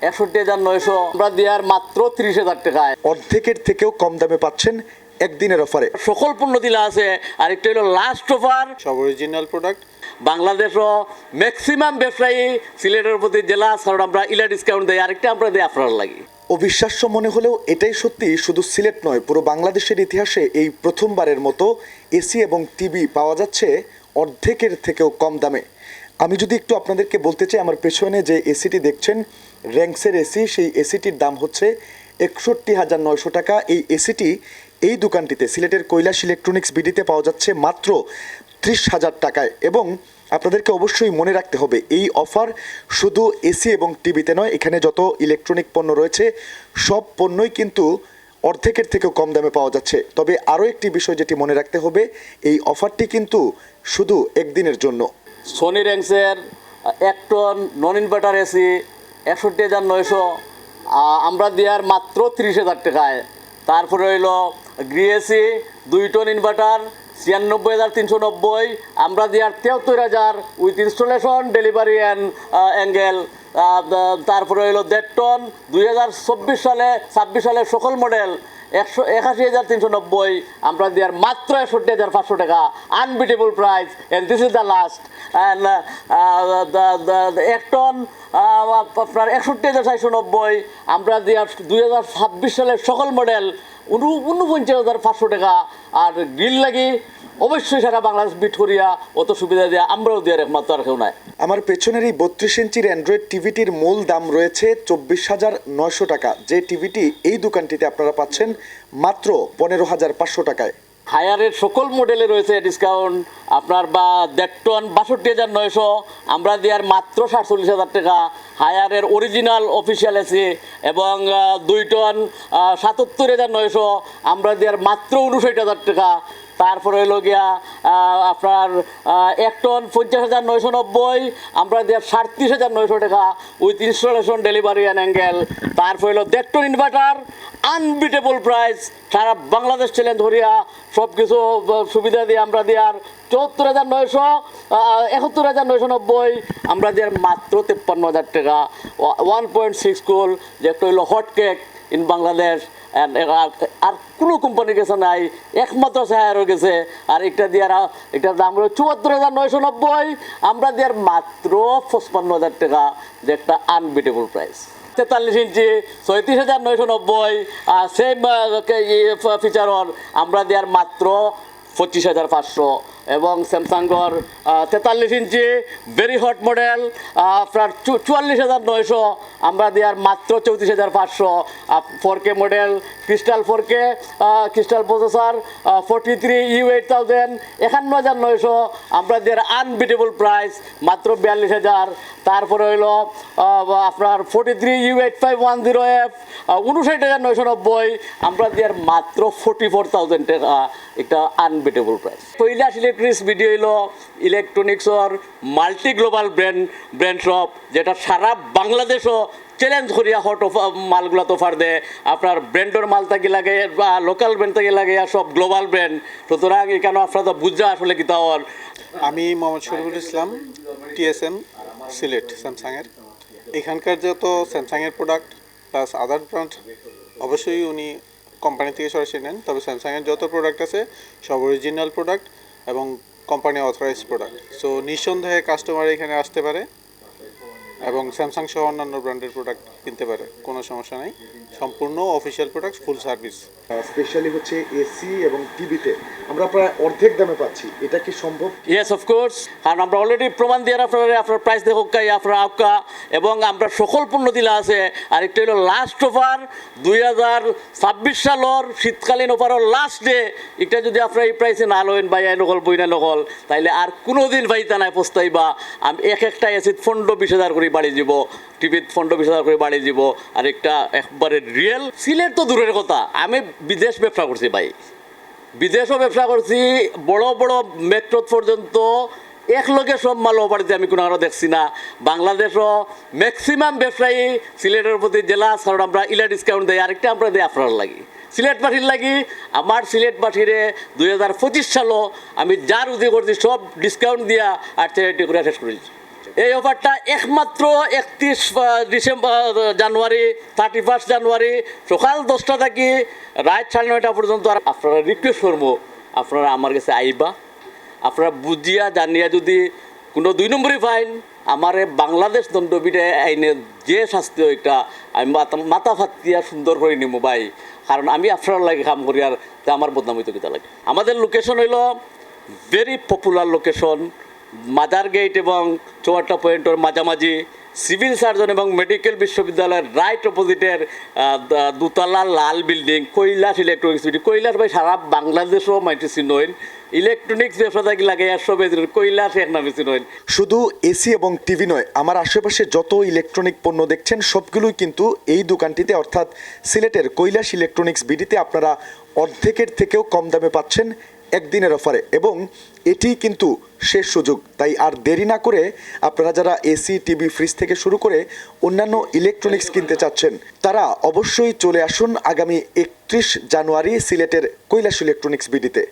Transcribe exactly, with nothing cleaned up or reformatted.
একষট্টি হাজার নয়শো, আমরা দিয়ার মাত্র তিরিশ হাজার টাকায়। অর্ধেকের থেকেও কম দামে পাচ্ছেন একদিনের অফারে। সকল পণ্য দিলা আছে। আর একটা হইলো লাস্ট অফার। সব অরিজিনাল প্রোডাক্ট। বাংলাদেশও ম্যাক্সিমাম ব্যবসায়ী সিলেটের প্রতি জেলাস, কারণ আমরা ইলা ডিসকাউন্ট দেই। আরেকটা আমরা দেই আপনার লাগি। অবিশ্বাস্য মনে হলেও এটাই সত্যি। শুধু সিলেট নয়, পুরো বাংলাদেশের ইতিহাসে এই প্রথমবারের মতো এসি এবং টিভি পাওয়া যাচ্ছে অর্ধেকের থেকেও কম দামে। আমি যদি একটু আপনাদেরকে বলতে চাই, আমার পেছনে যে এসিটি দেখছেন, র্যাঙ্কসের এসি, সেই এসিটির দাম হচ্ছে একষট্টি হাজার নয়শো টাকা। এই এসিটি এই দোকানটিতে, সিলেটের কৈলাস ইলেকট্রনিক্স বিডিতে পাওয়া যাচ্ছে মাত্র ত্রিশ হাজার টাকায়। এবং আপনাদেরকে অবশ্যই মনে রাখতে হবে, এই অফার শুধু এসি এবং টিভিতে নয়, এখানে যত ইলেকট্রনিক পণ্য রয়েছে, সব পণ্যই কিন্তু অর্ধেকের থেকেও কম দামে পাওয়া যাচ্ছে। তবে আরও একটি বিষয় যেটি মনে রাখতে হবে, এই অফারটি কিন্তু শুধু একদিনের জন্য। সনি র্যাঙ্কসের এক টন নন ইনভার্টার এসি, একষট্টি হাজার নয়শো, আমরা দিয়ার মাত্র তিরিশ হাজার টাকায়। তারপরে হইলো গ্রি এসি, দুই টন ইনভার্টার, ছিয়ানব্বই হাজার তিনশো নব্বই, আমরা দিয়ার তিয়াত্তর হাজার, with installation, delivery and angle. তারপরে হইলো দেড় টন, দুই হাজার চব্বিশ সালে, ছাব্বিশ সালের সকল মডেল, একশো একাশি হাজার তিনশো নব্বই, আমরা দিয়ার মাত্র একষট্টি হাজার পাঁচশো টাকা। Unbeatable price, and this is the last। এক টন, আহ, আপনার একষট্টি হাজার চারশো নব্বই, আমরা দিয়ার দুই হাজার ছাব্বিশ সালের সকল মডেল উনু ঊনপঞ্চাশ হাজার পাঁচশো টাকা। আর গ্রিল লাগি অবশ্যই সারা বাংলাদেশ বিট করিয়া অত সুবিধা দিয়া আমরাও দিয়ার, একমাত্র আর কেউ নাই। আমার পেছনের এই বত্রিশ ইঞ্চির অ্যান্ড্রয়েড টিভিটির মূল দাম রয়েছে চব্বিশ হাজার নয়শো টাকা। যে টিভিটি এই দোকানটিতে আপনারা পাচ্ছেন মাত্র পনেরো হাজার পাঁচশো টাকায়। হায়ারের সকল মডেলে রয়েছে ডিসকাউন্ট। আপনার বা দেড় টন বাষট্টি হাজার নয়শো, আমরা দিয়ার মাত্র সাতচল্লিশ হাজার টাকা। হায়ারের অরিজিনাল অফিসিয়াল এসি এবং আহ, দুই টন আহ, সাতাত্তর হাজার নয়শো, আমরা দিয়ার মাত্র উনষাট হাজার টাকা। তারপরে হইলো গিয়া আহ, আপনার আহ, এক টন পঞ্চাশ হাজার নয়শো নব্বই, আমরা দিয়ার সাতত্রিশ হাজার নয়শো টাকা, with installation, delivery and angle. তারপরে হইলো দেড় টন ইনভার্টার, আনবিটেবল প্রাইস। সারা বাংলাদেশ চ্যালেঞ্জ করিয়া সব কিছু সুবিধা দিয়া আমরা দিয়ার চুয়াত্তর হাজার নয়শো, আহ, একাত্তর হাজার নয়শো নব্বই, আমরা দিয়ার মাত্র তেপ্পান্ন হাজার টাকা। ওয়ান পয়েন্ট সিক্স কুল, যে একটা হইলো হট কেক ইন বাংলাদেশ। And আর, আর কোনো কোম্পানির কাছে নাই, একমাত্র সায়ারও গেছে। আর একটা দিয়ার আ-, এটার দাম হলো চুয়াত্তর হাজার নয়শো নব্বই, আমরা দিয়ার মাত্র পঁচপান্ন হাজার টাকা, যে একটা আনবিটেবল প্রাইস। তেতাল্লিশ ইঞ্চি, ছয়ত্রিশ হাজার নয়শো নব্বই, সেম ফিচারর, আমরা দিয়ার মাত্র পঁচিশ হাজার পাঁচশো। এবং স্যামসাংগর তেতাল্লিশ ইঞ্চি ভেরি হট মডেল, আপনার চু- চুয়াল্লিশ হাজার নয়শো, আমরা দিয়ার মাত্র চৌত্রিশ হাজার পাঁচশো। Four K model, crystal four K, crystal processor, forty three U eight thousand, একান্ন হাজার নয়শো, আমরা দিয়ার আনবিটেবল প্রাইস মাত্র বিয়াল্লিশ হাজার। তারপরে হইলো আহ, আপনার forty three U eight five one zero F, উনষাট হাজার নয়শো নব্বই, আমরা দিয়ার মাত্র ফোর্টি ফোর থাউজেন্ড টাকা। একটা unbeatable price. Kailash electronics BD হইলো ইলেকট্রনিক্সর multi global brand, brand shop, যেটা সারা বাংলাদেশও চ্যালেঞ্জ করিয়া হট অফ মালগুলাত অফার দেয়। আপনার ব্র্যান্ডর মাল থাকি লাগে বা লোকাল ব্র্যান্ড থাকি লাগে, আর সব গ্লোবাল ব্র্যান্ড। সুতরাং এখানে আপনারা তো বুঝা আসলে কিতা অর। আমি মোহাম্মদ শরীফুল ইসলাম, টিএসএম সিলেট স্যামসাংয়ের। এখানকার যত স্যামসাংয়ের প্রোডাক্ট প্লাস আদার ব্র্যান্ড, অবশ্যই উনি কোম্পানি থেকে সরাসরি নেন। তবে স্যামসাংয়ের যত প্রোডাক্ট আছে, সব অরিজিনাল প্রোডাক্ট এবং কোম্পানি অথরাইজড প্রোডাক্ট। সো নিঃসন্দেহে কাস্টমার এখানে আসতে পারে এবং স্যামসাং সহ অন্যান্য ব্র্যান্ডের প্রোডাক্ট কিনতে পারে, কোনো সমস্যা নেই। সম্পূর্ণ অফিসিয়াল প্রোডাক্ট, ফুল সার্ভিস। স্পেশালি হচ্ছে এসি এবং টিভিতে আমরা প্রায় অর্ধেক দামে পাচ্ছি। এটা কি সম্ভব? Yes, of course. কারণ আমরা অলরেডি প্রমাণ দিয়ার আপনারা, আপনার প্রাইস দেখউক্কা, আপনার আউক্কা, এবং আমরা সকল পণ্য দিলা আছে। আর একটা হইলো লাস্ট অফার, দুই হাজার ছাব্বিশ সালর শীতকালীন অফারর লাস্ট ডে। এটা যদি আপনারা এই প্রাইসে না লইন, ভাই, এই নকল বই না নকল, তাইলে আর কোনোদিন পাইতা নায়, পস্তাইবা। আমি এক একটা এসিত পনেরো বিশ হাজার করি বাড়ি দিব, টিভিত পনেরো বিশ হাজার করি বাড়ি দিব। আর একটা একবারে রিয়েল। সিলেট তো দূরের কথা, আমি বিদেশ ব্যবসা করছি ভাই, বিদেশও ব্যবসা করছি, বড় বড় মেট্রো পর্যন্ত এক লগে সব মাল অফার দিতে আমি কোনো কারো দেখছি না। বাংলাদেশও ম্যাক্সিমাম ব্যবসায়ী সিলেটের প্রতি জেলাস, কারণ আমরা ইলা ডিসকাউন্ট দেই। আরেকটা আমরা দেই আপনার লাগি, সিলেটবাসীর লাগি। আমার সিলেটবাসীরে দুই হাজার পঁচিশ সালও আমি যা রুজি করছি সব ডিসকাউন্ট দিয়া আর চ্যারিটি করে শেষ করেছি। এই অফারটা একমাত্র একত্রিশ ডিসেম্বর, জানুয়ারি, থার্টি ফার্স্ট জানুয়ারি সকাল দশটা থাকি রাত সাড়ে নয়টা পর্যন্ত। আর আপনারা রিকোয়েস্ট করবো, আপনারা আমার গেছে আইবা, আপনারা বুঝিয়া জানিয়া যদি কোনো দুই নম্বরই ফাইন, আমারে বাংলাদেশ দণ্ডবিধি আইনে যে শাস্তি হয়, এটা আমি মাথা, মাথা ফাটিয়া সুন্দর করি নিমু ভাই। কারণ আমি আপনারার লাগি কাম করি, আর তে আমার বদনাম অইতো কিতা লাগি? আমাদের লোকেশন হইল ভেরি পপুলার লোকেশন, মাজার গেট এবং চৌহাট্টা পয়েন্টর মাঝামাঝি, সিভিল সার্জন এবং মেডিকেল বিশ্ববিদ্যালয়ের রাইট অপোজিটের আহ, দ- দুতলা লাল বিল্ডিং, কৈলাস ইলেকট্রনিক্স বিডি। কৈলাস ভাই সারা বাংলাদেশও মাইনষে চিনইন। ইলেকট্রনিক্স ব্যবসা থাকি লাগাইয়া সবে চিনইন, কৈলাস এক নামে চিনইন। শুধু এসি এবং টিভি নয়, আমার আশেপাশে যত ইলেকট্রনিক পণ্য দেখছেন, সবগুলোই কিন্তু এই দোকানটিতে, অর্থাৎ সিলেটের কৈলাস ইলেকট্রনিক্স বিডিতে আপনারা অর্ধেকের থেকেও কম দামে পাচ্ছেন একদিনের অফারে। এবং এটি কিন্তু শেষ সুযোগ, তাই আর দেরি না করে আপনারা যারা এসি, টিভি, ফ্রিজ থেকে শুরু করে অন্যান্য ইলেকট্রনিক্স কিনতে চাচ্ছেন, তারা অবশ্যই চলে আসুন আগামী একত্রিশ জানুয়ারি সিলেটের কৈলাস ইলেকট্রনিক্স বিডিতে।